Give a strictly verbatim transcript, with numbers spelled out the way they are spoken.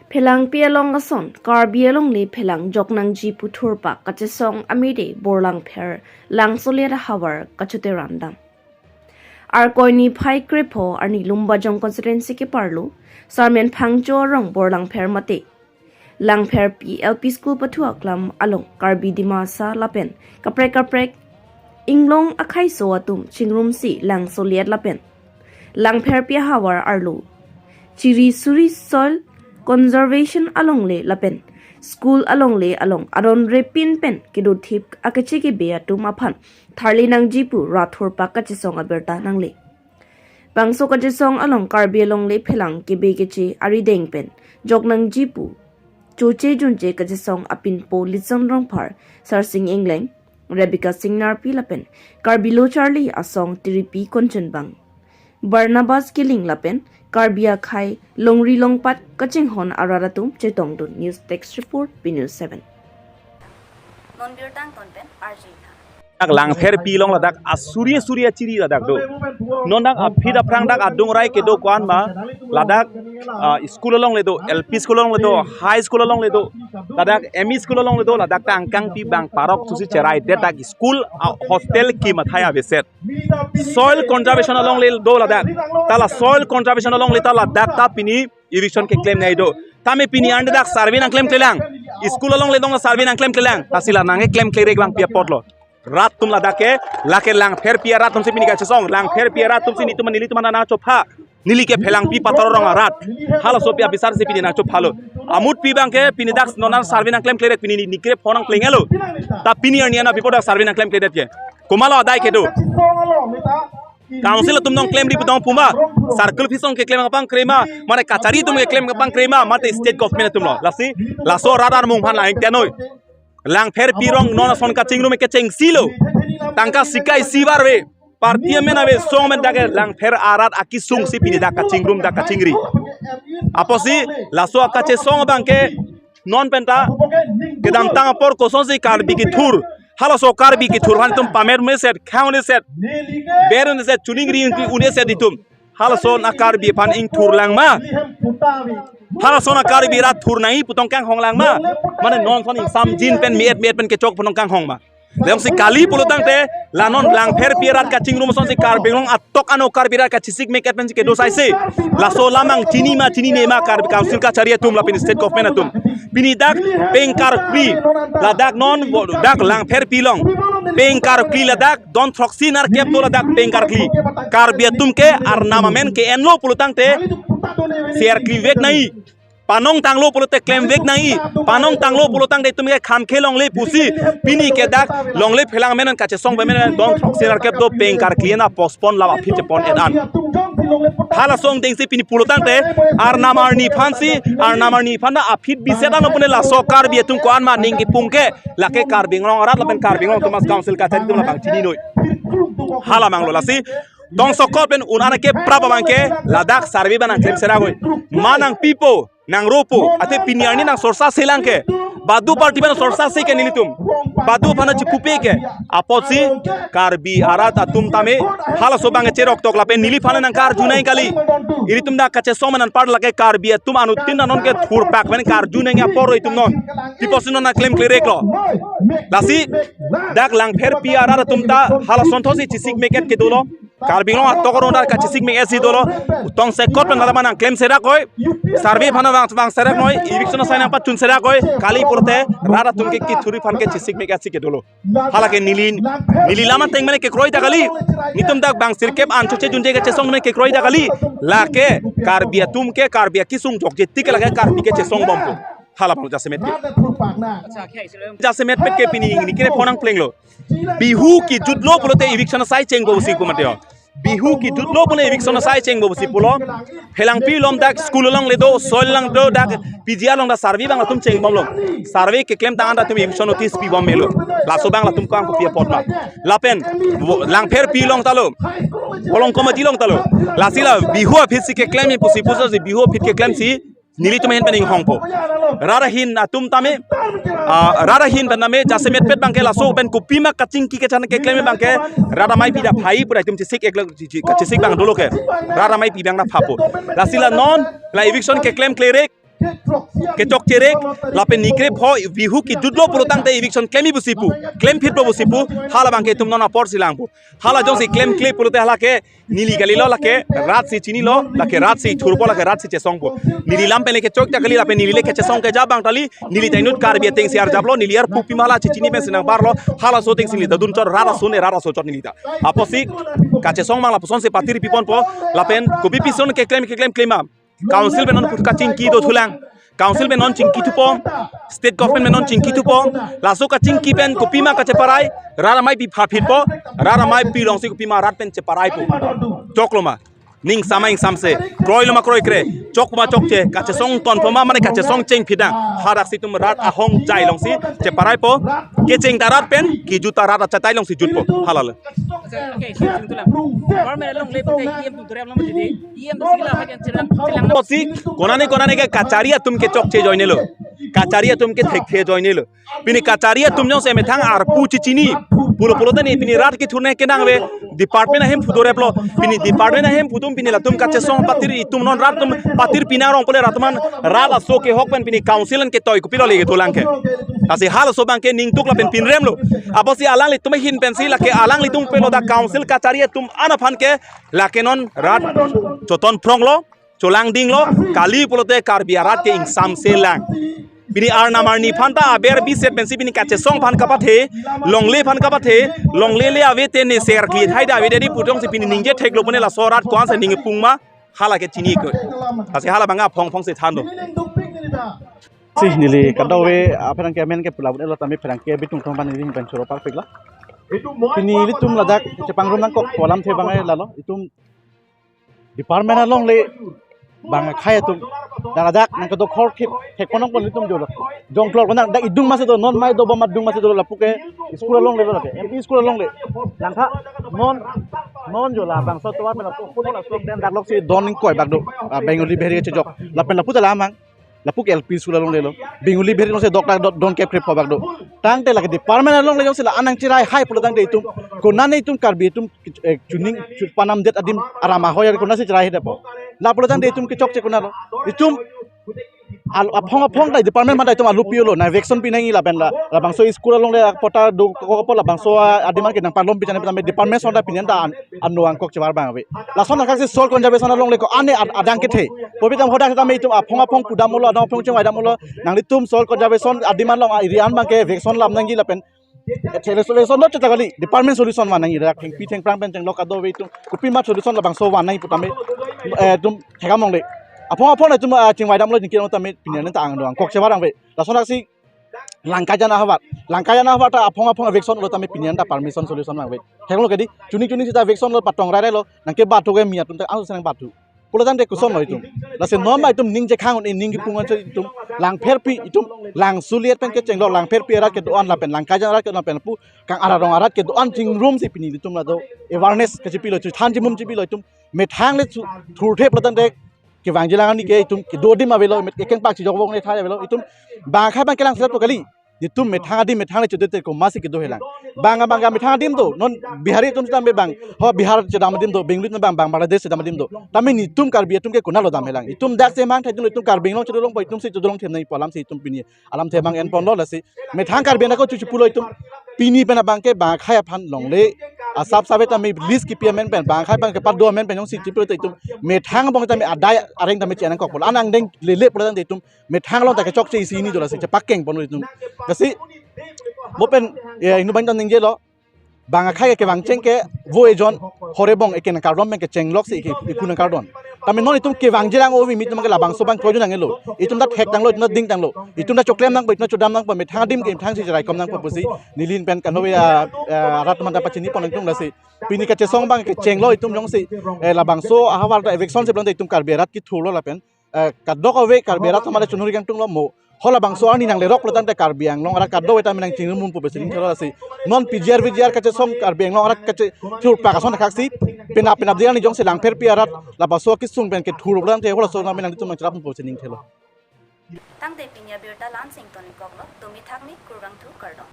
Phelangpi along ason Karbi alongle phelang joknangji pu thurpak kachesong amide Borlangpher Langsolet ahavar kachoterandam. Arkoi niphai krepho arni Lumbajong constituency keparlo Sarmen Phangcho arong Borlangpher mate Langpherpi L P school pathu aklam along Karbi Dimasa lapen kaprek kaprek Inglong akhaiso atum chingrumsi Langsolet lapen Langpherpi ahavar arlo chiri suri soil conservation alongle lapen school alongle along aron repin pen kedothip akechekebe atum aphan tharli nangji pu rat thurpak kachesong abirta nangle. Bangso kachesong along Karbi alongle phelang kebe keche arideng pen joknangji pu choche junche kachesong apinpo Litson Rongphar, Sarsing Engleng, Rebecca Singnarpi lapen Karbi Lo Charli Asong Tiripi Konchenbang, Barnabas Killing lapen Karbi akhai longri longpat kachinghon arat atum chetongdun. News Desk Report, B News seven. Non birta angton pen R J Tha. Dak Langpherpi along ladak asuri suri achiri ladak do. Non dak aphi aphrang dak adung rai kedo ko-an ma ladak, ah, school alongle do, L P school alongle do, high school alongle do, ladak M E school alongle do, ladak ta angkangpi bang parok susi cherai det dak school, ah, hostel kimathai aveset. Soil conservation alongle do ladak. Ta la soil conservation alongle ta ladak ta pini eviction keklem nai do. Tame pini arni dak survey nangklemklelang. School alongle dong survey nangklemklelang. Lasi la nangkeklemklerek bang pi apotlo. Rat atum ladak ke, lake Langpherpi arat atumsi pini kachesong. Langpherpi arat atumsi nelitum nelitum nangchopha. Neli ke Phelangpi Pator arong arat. Halaso pi abisarsi pini nangchophalo. Amutpi bang ke pini dak non survey nangklemklerek pini ni, ni krepho nangplengelo. Ta pini arni ana bipo dak survey nangklemkledet ke. Komatlo adai kedo. Council atum nangklemri pu dong puma, circle office along keklem kapangkre ma, mane kachari atum keklem kapangkre ma, mate state government atumlo. Lasi, laso rat armung aphan la ingtianoi. Langpherpi arong non ason kachingrum ke chengsilo. Tangka sikai sivar ave. Party amen ave, song amen dak ke Langpher arat akesung si pini dak kachingrum dak kachingri. Apotsi, laso akachesong abang ke non penta kedamtang apor kosonsi Karbi kethur. Halaso Karbi kethur aphan itum pamer un-eset, khang un-eset, ber un-eset, chuningri un-eset itum. Halason a-Karbi aphan ingthurlang ma. Halason a-Karbi arat thur nai pu tong kanghonglang ma. Mane non son ingsamjin pen mi-et mi-et pen kechok pu tong kanghong ma. Jongsi kali pulo tangte, la non Langpherpi arat kachingrum asonsi Karbi Anglong atok ano Karbi arat kachesik mek-et pensi kedo saise. Laso alam nangchini ma chinine ma Karbi Council kachari atum lapen state government atum. Pini dak peng karkli, ladak non bo-, dak Langpherpi along. Peng karkli ladak don throksi nerkep do ladak peng karkli. Karbi atum ke arnam amen ke-enlo pulo tangte, si arkli vek nai. Panong tanglo pulote klem vek nai, panong tanglo pulo tangte itum ke kham khe longle pusi, pini ke dak longle phelang amen kachesong amen don throksi nerkep do peng karkli na postpone lap aphi chepon-et an. Halason dengsi pini pulo tangte, arnam arni aphansi, arnam arni aphan na aphi biset an pune laso Karbi atum ko-an ma ning kipung ke, lake Karbi Anglong arat lapen Karbi Anglong Autonomous Council kachari atum labang chininoi. Hala manglo lasi, tong sokot pen un-an ke prap abang ke, ladak survey abang nangklem serakoi. Ma nangpipo, nangropo, ate pini arni nangsorsa selang ke. Badu party abang sorsa se ke nelitum. Badu aphan chipupe ke. Apotsi Karbi arat atum tame, halaso abang cherok tok lapen neliphan nangkarju nai kali. Ilitum dak kachesong amen anpar lake Karbi atum anuttin non kethurpak amen karju nai apor itum non. Pi apotsi non nangklemklereklo. Lasi, dak Langpherpi arat atum ta, halason thotsi chesik mek-et kedolo. Karbi Anglong atok aron dak kachesik mek-et si dolo. Tong sokot pen lama nangklem serakoi. Survey aphan vang, vang seraknoi. Eviction asai nangpachun serakoi. Kali pulote rat atum ke kethuri aphan ke chesik mek-et si kedolo. Halake neli, neli alam ateng mane kekroi ta kali. Nelitum dak bang sirkep an choche junche kachesong mane kekroi ta kali. Lake Karbi atum ke Karbi akesung jokje tik lake Karbi kechesong bompo. Hala abang jasemet ke. Jasemet pet ke pini neli krepho nangplenglo. Bihu kejutlo pulote eviction asai chengbo si pu mate ho. Bihu kejutlo pune eviction asai chengbo si pulo. Phelangpi along dak school alongle do, soil along do, dak P G R along dak survey abang latum chengbomlo. Survey keklem tang an latum eviction notice pibom melo. Laso abang latum kang kopi apot ma. Lapen, wo-, Langpherpi along talo. Bolong Komati along talo. Lasi la Bihu aphi si keklem pusi pusi Bihu aphi keklem si nelitum ahin pen inghongpo. Rat ahin atum tame, ah, rat ahin pen tame jasemet pet abang ke laso pen kopima kachingki kachan keklem abang ke rat ameipi dak phai pura itum chesik ek lak chi-, chi-, chesik abang dolo ke. Rat ameipi abang dak phapo. Lasi la non, la eviction keklemklerek, kechokche rek, lapen ni krepho Bihu kejutlo pulotangte eviction klemji pusi pu, klem phitpo pusi pu, hala abangke itum non apor si lang pu. Hala jongsi klemkle pulote hala ke neli kalilo, lake rat si chinilo, lake rat si thurpo, lake rat si chesongpo. Neli lam pen le kechok ta kali, lapen neli le kechesong keja abang ta kali, neli ta inut Karbi ateng si arjaplo, neli arpu pima la chechini pen si nangbarlo, halaso ateng si neli ta dunchot, rat ason e, rat aso chot neli ta. Apotsi kachesong abang lapusonsi patir piponpo, lapen kopi pison keklem keklem klem ma. Council pen non put kachingki do thulang. Council pen non chingki thupo. State government pen non chingki thupo. Laso kachingki pen kopima kacheparai. Rat amei pi phaphitpo. Rat amei pi longsi kopima rat pen cheparaipo. Choklo ma. Ning samai ning samse. Kroilo ma kroikre. Chok ma chokche. Kachesong tonpo ma mane kachesong cheng phidang. Hadaksi itum rat ahongjai longsi cheparaipo. Kecheng ta rat pen, kejut ta rat achatai longsi jutpo. Hala le. Okay, okay, sing tulang. Former along le pute E M tu duriam lam tadi. E M tu sila hajan chilang, chilang. Apotsi, konane konane ke kachari atum kechokche ajoinelo. Kachari atum kethekthe ajoinelo. Pini kachari atum jongsi methang arpu chechini. Pulo pulote ni pini rat kethurne kenangve department ahem phu doreplo. Pini department ahem phu atum pini latum kachesong patir, itum non rat atum patir pinarong pule rat atum an rat aso kehok pen pini council an ketoi kopilo leke dolang ke. Lasi halaso abangke ning tuk lapen pinremlo. Apotsi alanglitum ahin pensi lake alanglitum pelo ta council kachari atum an aphan ke lake non rat choton phronglo, cholangdinglo, kali pulote Karbi arat ke ingsamse lang. Pini arnam arni aphan ta aber biset pensi pini kachesong aphan kapathe, longle aphan kapathe, longle le ave te ne ser kli thai da ave dedi pu jongsi pini ningje theklo pune laso rat ko-ansi ning pung ma, hala ke chini ko. Lasi hala abang aphong aphong si than do. Si neli kadokave apherangke amen ke pulabut elo tame pherangke bitung tong ban ring pen choro parpik la. Pini ilitum ladak chepangrum nangkok pu alamthe abang lalo. Itum department along le bang akhei atum ladak nang kedo khor khip thek ponong pon ilitum jolo. Jongklok nang dak idung masi do, non mai do bom adung masi do lapu ke school along le lo ke. M P school along le. Langtha non, non jo labangso tovar pen lapu ko laso den dak lok si don ingkoi bak do. Ah, Bengali Bihari kechejok. Lapen lapu ta lamang. Lapu ke L P school along le lo. Bengali Bihari along si dok dak don kep krep bak do. Tangte lake department along le jongsi la-an nangcherai hai pulo tangte itum konane itum Karbi atum, eh, chuning chu panam det adim aram ahoi ar konasi cherai hai dapo. La pulo tangte itum kechokche konalo. Itum al-, aphong aphong ta department mata itum alu pilo, nang vaccine pinangji lapen la, labangso school along le patta do ko ko labangso adim an ke nangparlom pi chane pen department son ta pini an ta an, ano angkok chevar abang ave. Lason angkak si soil conservation along le ko-an ne ad-, adang kethe. Pu pi tang hodak tame itum aphong aphong pudamlo, adang aphong chingvaidamlo. Nanglitum soil conservation adim an along area an abangke vaccine lam nangji lapen eh, solution lo cheta kali, department solution van nangji, dak thengpi thengphrang pen chenglok kadokave itum kopima solution labangso van nangji pu tame, eh, itum thekdam longle. Aphong aphong itum, ah, chingvaidamlo ningke lo tame pini an ta angdo angkok chevar abang ave. Lason aksi Langkaijan ahavar, Langkaijan ahavar ta aphong aphong vaccine lo tame pini an ta permission solution abang ave. Theklo kedi, chuning chuning sita vaccine lo patong rai rai lo, nangkebathu ke mi atum ta ang senang bathu. Pulo tangte koson lo itum. Lasi non ma itum ningje khang un-e, ning kipung an si itum Langpherpi itum Langsuliet pen kechenglo, Langpherpi arat kedo-an lapen Langkaijan arat kedo-an lapen pu kang ararong arat kedo-an chingrumsi pini itum lado awareness kachepilo, chu than chimum chepilo itum methang le chu thurthe pulo tangte kevangji lang ani ke itum kedo adim avelo, met kekeng pak chijok vong le thai avelo, itum bang akhei abang kelang sila to kali. Itum methang adim methang le chodete komatsi kedo helang. Bang bang methang adim do. Non Bihari atum tame bang. Ho Bihar chodam adim do. Bengali atum bang, bang Bangladesh chodam adim do. Tame nitum Karbi atum ke konalo dam helang. Itum dak si mang thai itum Karbi Anglong chodolongpo, itum si chodolong them nangji pu alam si itum pini alamthe abang enponlo lasi. Methang Karbi nako chuchu pulo itum. Pini pen abangke bang akhei aphan longle. Asap save tame list kipi amen pen bang akhei abangke pado amen pen jongsi chipulo itum. Methang abang tame adai areng tame chenang kok pulo. An angdeng lele pulo tangte itum methang along ta kechokche isi hini dola si chepakeng ponlo itum. Lasi mo pen, ya, inut abang ta ningjelo. Bang akhei ke kevang cheng ke vo ejon hore bong eken kardom pen kechengloksi ke ipu nangkardom. Tame non itum kevangji lang ove, itum ke labangso abang kroju nanglo. Itum ta thek tanglo, itum ta ding tanglo. Itum ta choklem nangpo, itum ta chodam nangpo, methang adim ke methang si cherai kom nangpo pusi neli pen kanove, ah, ah, arat manta pachini pon nangtung lasi. Pini kachesong abang kechenglo itum jongsi, eh, labangso ahavar ta eviction si pulo tangte itum Karbi arat kethurlo lapen eh, kadokave Karbi arat tame chonuri kangtung lo mo. Ho labangso arni nanglerok pulo tangte Karbi Anglong arat kadokave tame nangchingrum munpo pusi ning thelo lasi. Non P G R V G R kachesong Karbi Anglong arat kachethur pak ason thaksi. Penap penap dia ni jongsi Langpherpi arat labangso kesung pen kethur pulo tangte ho laso nang nangtum nangcherap munpo pusi ning thelo. Tangte pini abirta la-ansi ingtonkoklo, tumi thakmi kurvangthu kardom.